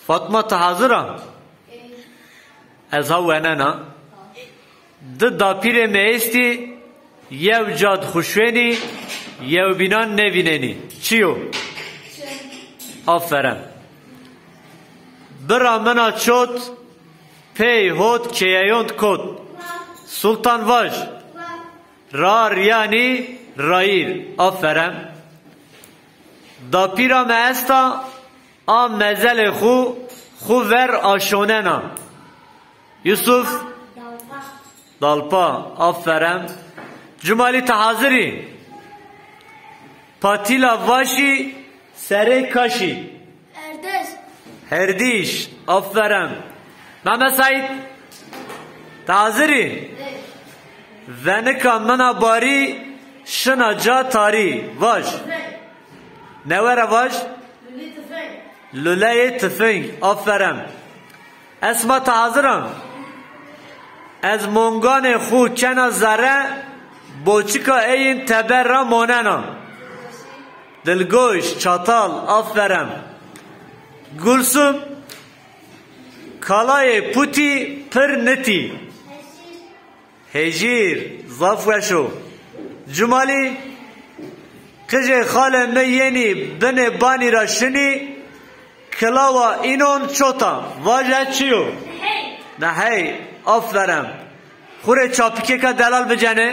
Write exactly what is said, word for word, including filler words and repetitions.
Fatma, ti hazir a? Ez ha wenena. Di dapîrê mi estî, yew ca di xwu şuwenî, yewbînan nêvînenî. Çi yo? Aferin. Bira min a çot, pey hot keyeyon di kot. Sultan, vaj. Rar yanî rayîr. Aferin. Dapîra mi esta, a mezelê xwu xwu ver aşonena. Yusuf? Dalpa. Aferin. Cumalî, ti hazir î? Patîla vaşî, serê kaşî. Herdîş. Aferin. Mehmet Saîd, ti hazir î? Venika min a barî, şina ca tarî. Vaj. Newere vaj. Luleyê tifing. Aferin. Esma, ti hazir a? Ez monganê xwu kena zere, boçika ey in teber ra monena. Dilgoş, çatal. Aferin. Gulsum, kalayê putî pir nitî. Hejîr, zaf weş o. Cumalî, qijê xalê mi yenî binê banî ra şinî, kilawa înon çot a. Vaje, çi yo? Nehey. Aferin. Xwu rê çapikêka delal bicenê.